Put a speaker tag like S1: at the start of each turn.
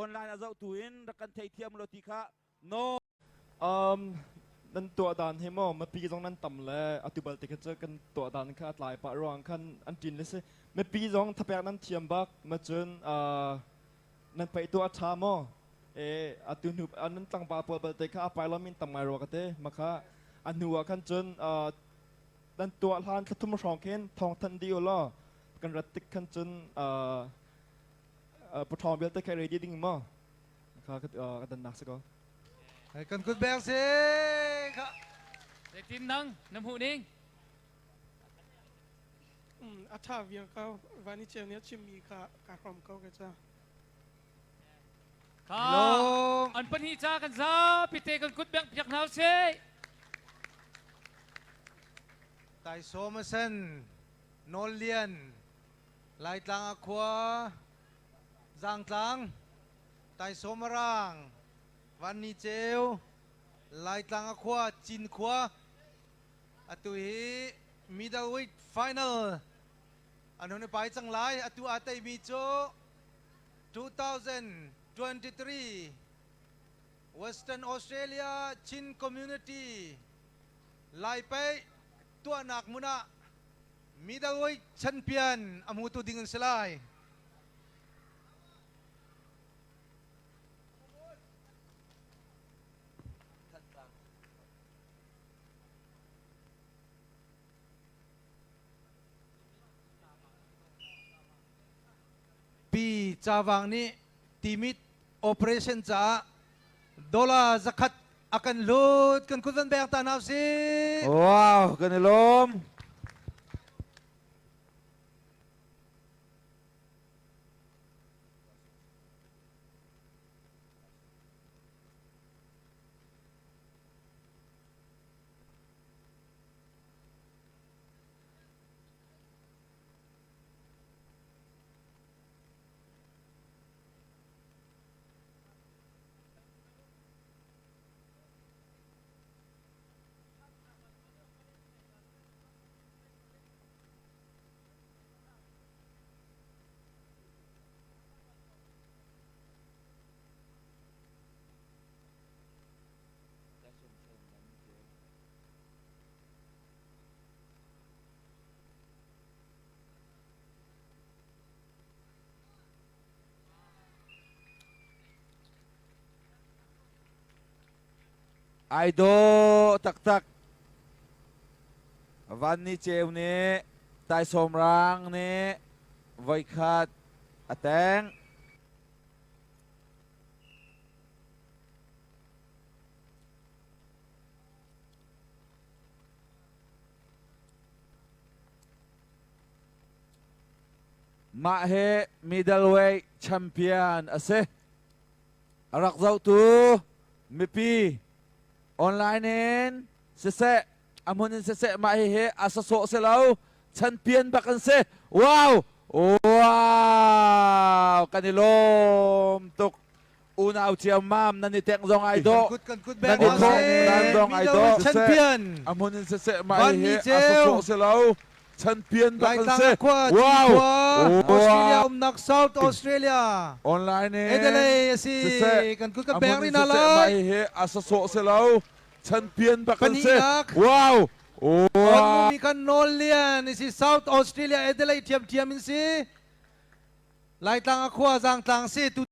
S1: Online a zohtu in rak kan theithiam lo ti kha no.
S2: Um, nan tuah dan hi maw mipi zong nan tam le atu bal te kha cu kan tuah dan kha a tlai pah ruang khan an ṭin le si mipi zong thapek nan thiam bak ma cun uh, nan paih tuah a ṭha maw e atu hnu nan tlangval pawl balte kha a pai lomi tam ngai rua ka te ma kha a hnu ah khan cun uh, nan tuah hlan thlathum hrawng khin thawng thanh dih u law kan rat tik khan cun uh, paṭhawng vialte kha ready ding maw kha ka dannak si ko
S3: Kan kut beng si kha.
S4: Zeitin nang na hmuh ning?
S5: A tha viar ko vani ceu nih a chimmi kha ka hrom ko ka ca.
S4: Kha an pahnih ca kan zapi te kan kut beng piak hna usih.
S3: Tai Som a sen Nawl Lian Laitlang a khua Zangtlang Taisawm a rang Vanni Ceu Laitlang a khua Cinkhua atu hi middleweight final an hun i pai cang lai atu aa teimi cu 2023 Western Australia Chin Community Laipaih tuahnak hmun ah middleweight champion a hmutu ding an si lai. Pi Cawang nih Timit operation caah dollar 100 a kan hlut kan kut van beng ta hna usih.
S1: Wow, kan i lawm. Ai dawh taktak. Van ni ceu nih taisawm rang nih voikhat a teng. Mah hi middleweight champion a si. A rak zohtu mipi online in siseh a hmun in siseh mah hihi a sasawh si lo champion bak an si. Wow! Wow! Kan i lawm tuk. Unau ciammam nan i tengh zong ai dawh. Nan i thawh nan zong ai dawh.
S3: Champion.
S1: A hmun in siseh mah hihi a sasawh si lo. Champion bak an si.
S3: Wow! Australia umnak South Australia.
S1: Online in
S3: Adelaide a si. Kan kut kan beng rih hna lai.
S1: Mah hihi a sasawh si lo. Champion bak an si. Wow!
S3: Wow! Mi kan nawl lian isi South Australia Adelaide thiam thiam in si. Laitlang a khua Zangtlang si tu.